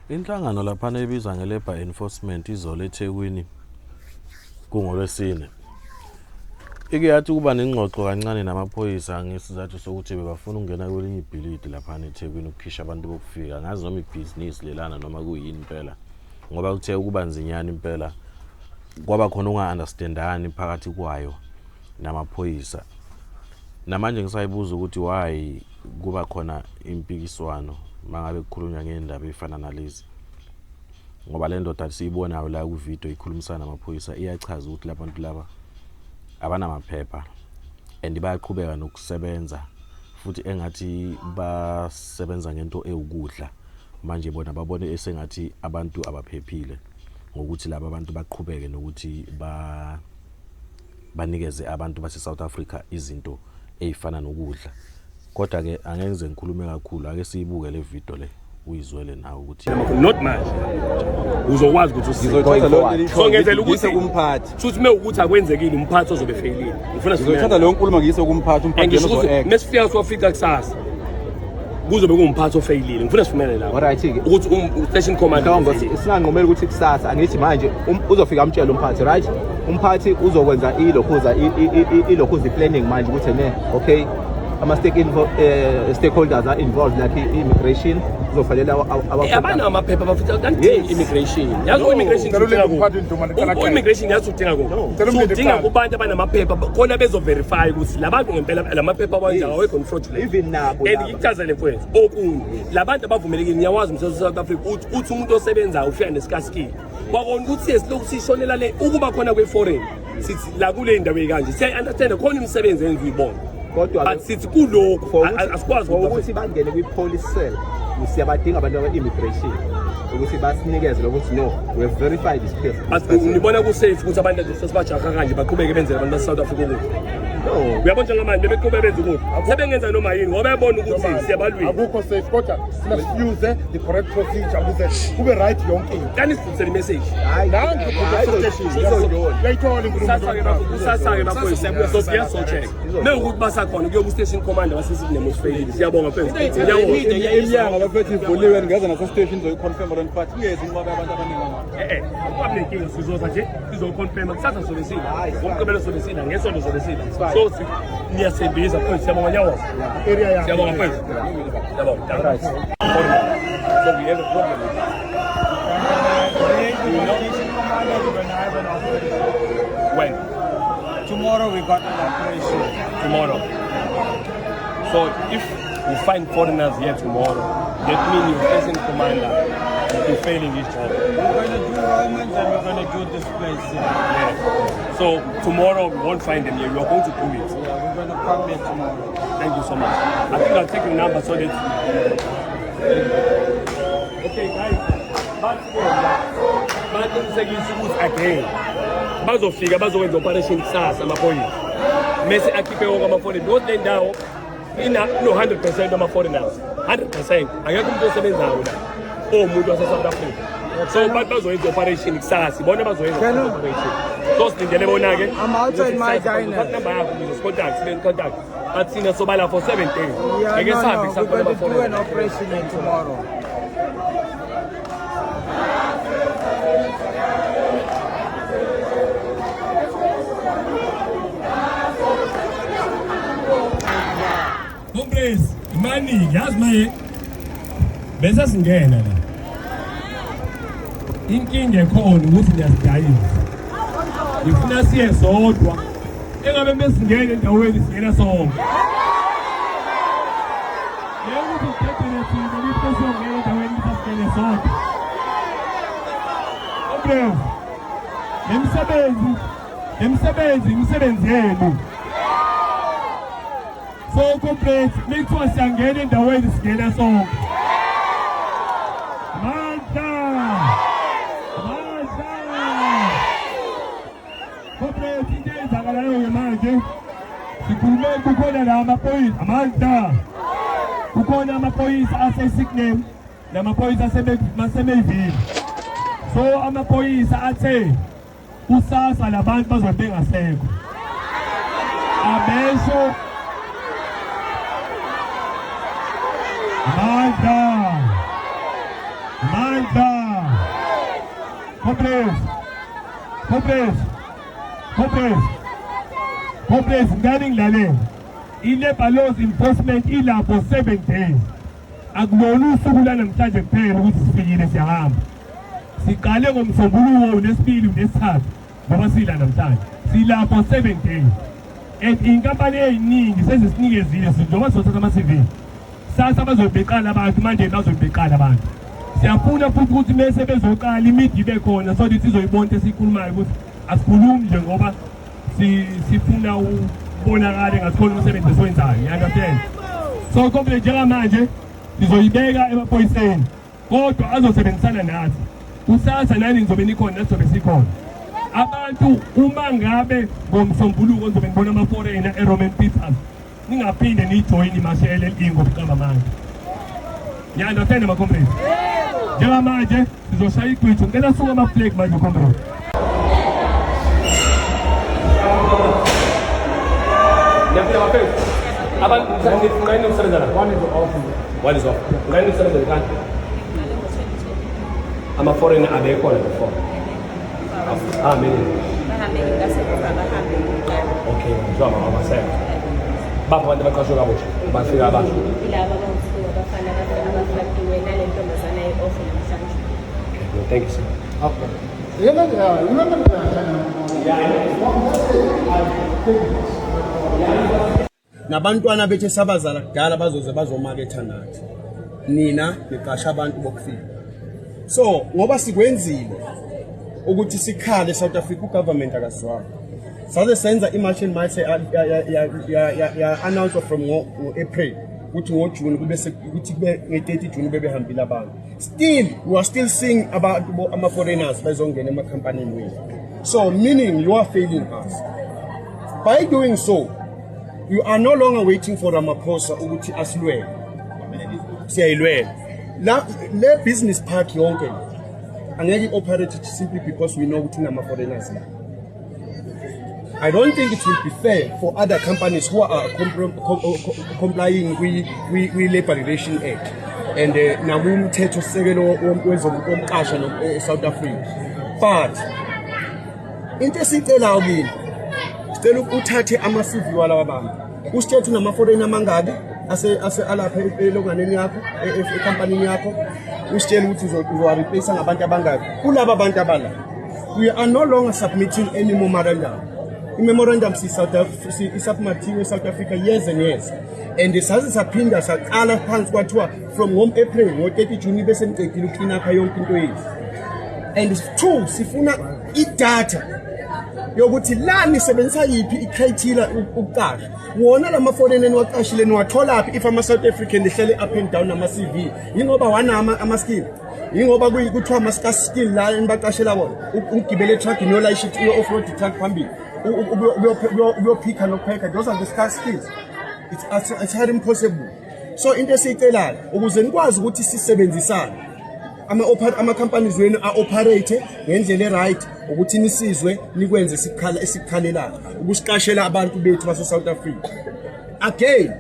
Inhlangano laphana ebizwa nge-Labour Enforcement izolo eThekwini kungoLwesine. Ike yathi ukuba nengxoxo kancane namaphoyisa ngesizathu sokuthi bebafuna ukungena kwelinye ibhilidi laphana eThekwini ukukhisha abantu bokufika. Angazi noma ibhizinisi lelana noma kuyini impela ngoba kuthe ukuba nzinyana impela kwaba khona ukunga-understandani phakathi kwayo namaphoyisa. Namanje ngisayibuza ukuthi why kuba khona impikiswano mangabe kukhulunywa ngendaba efana nalezi ngoba le ndoda siyibonayo la ku-video ikhulumisana namaphoyisa iyachaza ukuthi labantu laba abanamaphepha and bayaqhubeka nokusebenza futhi engathi basebenza ngento ewukudla manje bona babone esengathi abantu abaphephile ngokuthi laba bantu baqhubeke nokuthi ba banikeze abantu base-South Africa izinto ey'fana nokudla kodwa-ke angeke ngize ngikhulume kakhulu ake siyibuke le video le uyizwele nawe ukuthi not manje uzokwazi ukuthi Ngizothatha leyo nto so ngenzela ngiyise ukuthi kumphathi. futhi uma ukuthi akwenzekile umphathi ozobe feyilile ngifuna Ngizothatha leyo nkulumo ngiyise kumphathi, umphathi ngisho yena ukuthi uzo-act. mesifika siwafika kusasa kuzobe kuwumphathi ofeyilile ngifuna sivumelane lapho Alright-ke. ukuthi station commander Mhlawumbe ofeyilile. singanqumeli ukuthi kusasa angithi manje uzofika amtshele umphathi right umphathi uzokwenza ilokhuza ilokhuza i-planning manje ukuthi ne okay ama-stakeholders are involved like i-immigration kuzofanele Abanawo amaphepha bafutha kanti immigration yazi u-immigration Ngicela udinga ulinde kuphi? umphathi Ntuma, ngicela kuqala. U-immigration yazi udinga kuphi Ngicela So umlinde udinga kuqala. kubantu abanamaphepha khona bezoverify ukuthi labantu ngempela lamaphepha awenza awekho fraudulent Even nabo and laba. ngikuchazele mfowethu okunye labantu abavumelekile ngiyawazi umthetho we-South Africa uthi uthi umuntu osebenzayo ufika nesikasikile kwakona ukuthi siye silokhu sishonela le ukuba khona kwe-foreign sithi la kule ndawo ekanje siyayi-understanda khona imisebenzi enziwa ibona Kodwa but sithi kulokhu for ukuthi- asikwazi for ukuthi ukuthi bangene kwi-police cell siyabadinga abantu aba-immigration ukuthi basinikeze lokuthi no we have verified this person. But nibona ku-safe ukuthi abantu sesibajaha kanje baqhubeke benzele abantu base-South Africa ukudla No. uyabona njengamanje bebeqhubeka benza ukudla sebengenza noma yini ngoba bebona ukuthi siyabalwisa Akukho safe kodwa sina use the correct procedure ukuze kube right yonke into. kani sidlulisele imessage Hayi, Nangu hayi, station. Uyayithola inkulumo. Kusasa-ke bafowethu sobuya so-check mewukuthi basakhona kuyoba u-station commander wasesibnemo sifeyile siyabonga mfethu ngiyabonga Iminyango abafethu ivuliwe ningeza nasestation nizoyiconfirm lento but kungezi inqwaba yabantu abaningi kangaka. Eh, kungabi nenkinga sizoza nje sizoconfirma kusasa sobe sila ngomgqibelo sobe sila ngesonto sobe sila so niyathembisa mfethu siyabonga nyawoza Area yakhe. siyabonga mfethu siyabonga so we have a problem with this. When? Tomorrow we got an operation. Tomorrow. So if we find foreigners here tomorrow, that means your station commander will be failing his job. We're going to do Romans and we're going to do this place here. Yeah. So tomorrow we won't find them here. We are going to do it. Yeah, we're going to come here tomorrow. Thank you so much. I think I'll take your number so that. Okay, guys. Baqinisekisa ukuthi again bazofika bazokwenza operation kusasa amaphoyisa mese akhiphe wonke ama-foreign because le ndawo ina no 100% ama-foreigners 100% akekho umuntu osebenzayo la owumuntu wase-South Africa so bantu bazoyenza operation kusasa ibona bazoyenza operation so silindele bona-ke I'm outside my diner. Number yakho ukuze sicontact sibe in contact but thina sobala for 7 days Yeah, ngeke no, sihambe no, kusasa we're going to do ama-foreigner an operation here tomorrow. Comrades, imani yazi maye bese singena la. Inkinga ekhona ukuthi niyasidayisa. Ngifuna siye sodwa. Engabe mesingena endaweni singena sonke. Yebo ukuthi sidedele thina ukuthi siyongena endaweni singene sodwa. Comrades, lemsebenzi imisebenzi yenu. So comrades, mekuthiwa siyangena endaweni singena sonke. Amandla! Amandla! Comrades, into eyenzakalayo-ke manje sikhulume kukhona la amaphoyisa amandla kukhona amaphoyisa ase-Sydenham namaphoyisa aseMayville so amaphoyisa athe kusasa labantu bazobe bengasekho abesho amandla. Mandla! Comrades! Comrades! Comrades! Comrades, ngani ngilalele. I-Labour Laws Enforcement ilapho 7 days. Akulona usuku lanamhlanje kuphela ukuthi sifikile siyahamba. Siqale ngoMsombuluko, uLwesibili, uLwesithathu, ngoba sila namhlanje. Silapho 7 days. And inkampani eziningi sezisinikezile njengoba sizothatha ama-CV. Sasa bazobeqala abantu manje, bazobeqala abantu. Siyafuna futhi ukuthi mese bezoqala i-media ibe khona so that sizoyibona into esiyikhulumayo, ukuthi asikhulumi nje ngoba sifuna ukubonakala ngathi khona umsebenzi esiwenzayo. You understand? So komple njengamanje sizoyibeka emaphoyiseni, kodwa azosebenzisana nathi. Kusasa nani nizobe nikhona, nathi sobe sikhona. Abantu, uma ngabe ngoMsombuluko nizobe nibona ama-foreigner e-Roman Peters, ningaphinde niyijoyine imashi ye-LLE ngoba iqamba amanga. You understand, ama-comrades? Njengamanje sizoshaya igwijo. Ngicela suka ama-flag manje, comrade. Ngiyafika bafethu. Abantu ngani ukusebenza la? One is off. One is off. Ngani ukusebenza la? Ama-foreigner abekhona before. Ah, many. Bahambe ngase kuthiwa bahambe kuqala. Okay, njengoba abasekho. Bapha abantu abaqashwe kabusha. Bafika abasha. Ilaba abawu-two abafana abafakiwe nale ntombazana ye-off namhlanje. Okay, no, thank you, sir. Okay. You remember, Nabantwana bethu esabazala kudala bazoze bazomaketha nathi. Nina niqasha abantu bokufika. So ngoba sikwenzile ukuthi sikhale South Africa, ugovernment akazwanga. Saze senza i-March and March ya announce from ngo-April ukuthi ngoJune kube ukuthi kube nge-30 June bebehambile abantu. Still we are still seeing abantu ama-foreigners bezongena emakhampanini wethu. So meaning you are failing us. By doing so, you are no longer waiting for Ramaphosa ukuthi asilwele. Siyayilwela la le business park yonke. Angeke i-operate simply because we know ukuthi kunama-foreigners la. I don't think it will be fair for other companies who are complying with Labor Relation Act and nakumthetho sisekelo wezomqasha e-South Africa. But into esiyicelayo kini, sicela uthathe ama-CV walaba bantu, usithethe unama-foreign amangaki ase alapha elonganeni yakho, ekampanini yakho, usitshele ukuthi uzowa-replace ngabantu abangaki kulaba bantu abala. We are no longer submitting any memorandum. I-memorandum isubmithiwe e-South Africa years and years, and saze saphinda saqala phansi, kwathiwa from ngom-April, ngo-30 June bese nicedile uclean up yonke into yethu. And two, sifuna idatha yokuthi la nisebenzisa yiphi i-criteria ukuqasha wona lama foreign eniwaqashile. Niwatholaphi if ama-South African lihlele up and down nama-CV? Yingoba wana ama-skill, yingoba kuthiwa ama-scarce skill la enibaqashela wona. Ugibele etruckini, uyolayisha uyo-off-road truck phambili, uyophikha nokuphekha. Those are the scarce skills. It's hard impossible. So into esiyicelayo, ukuze nikwazi ukuthi sisebenzisane, ama-companies wenu a-operate ngendlela e-right, ukuthi nisizwe nikwenze sikhala esikhalelayo, ukusiqashela abantu bethu base-South Africa. Again,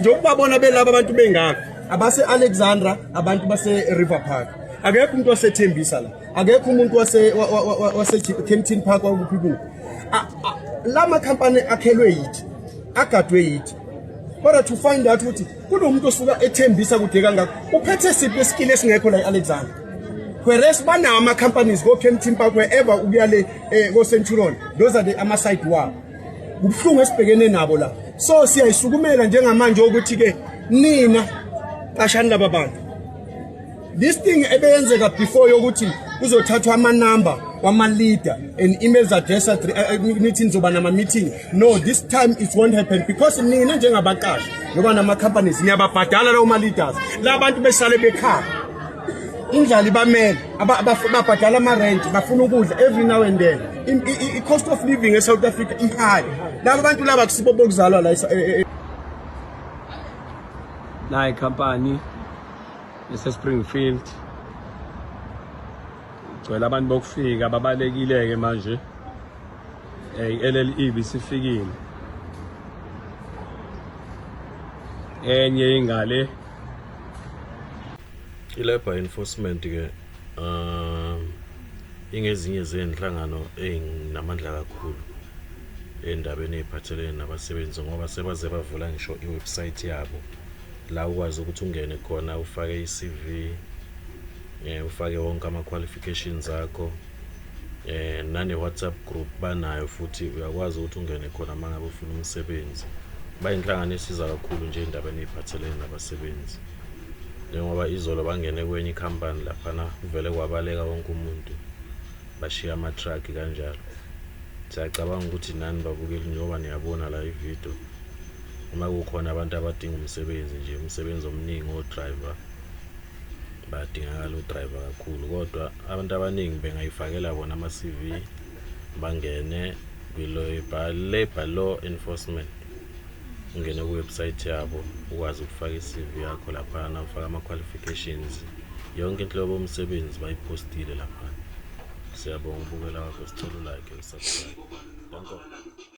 njengoba bona belaba abantu bengaka abase-Alexandra, abantu base-River Park, akekho umuntu wasethembisa la, akekho umuntu wase-Kempton Park, wakuphi kuphi. La makhampani akhelwe yithi, agadwe yithi, kodwa to find out ukuthi kunomuntu osuka ethembisa kude kangaka, uphethe siphi iskill esingekho la e-Alexandra, whereas banawo ama-companies ko-Kempton Park, wherever ukuya le ko-Centurion. Those are the ama-side wabo. Kubuhlungu esibhekene nabo la. So siyayisukumela njengamanje ukuthi-ke nina qashani laba bantu. This thing ebeyenzeka before yokuthi kuzothathwa amanamba wama-leader and emails address, nithi nizoba nama-meeting, no, this time it won't happen, because nina njengabaqashi ngoba nama-companies niyababhadala lawo ma-leaders. La bantu besale bekhala, indlala ibamele, babhadala ama-rent, bafuna ukudla every now and then. I-cost of living e-South Africa i-high. Laba bantu laba kusibo bokuzalwa la Nayi company ese-Springfield, gcwele abantu bokufika babalekile-ke manje. I-LLE bisifikile, enye ingale. I-Labour Enforcement ke ingezinye zezinhlangano ey'namandla kakhulu endabeni ey'phathelene nabasebenzi, ngoba sebaze bavula ngisho i-website yabo la ukwazi ukuthi ungene khona, ufake i-CV, ufake wonke ama-qualifications akho, nane WhatsApp group banayo futhi, uyakwazi ukuthi ungene khona uma ngabe ufuna umsebenzi. Bayinhlangano esiza kakhulu nje endabeni ey'phathelene nabasebenzi, njengoba izolo bangene kwenye ikhampani laphana, kuvele kwabaleka wonke umuntu, bashiya ama-truck kanjalo. Siyacabanga ukuthi nani babukeli, njengoba niyabona la ividiyo, uma kukhona abantu abadinga umsebenzi nje, umsebenzi omningi o-driver bayadingakala, o-driver kakhulu, kodwa abantu abaningi bengayifakela bona ama-CV, bangene kwi-labour law enforcement, ungene ku-website yabo, ukwazi ukufaka i-CV yakho laphana, ufake ama-qualifications, yonke inhlobo yomsebenzi bayiphostile laphana. Siyabonga ukubukela kwakho, sicela u-like, u-subscribe. Danko.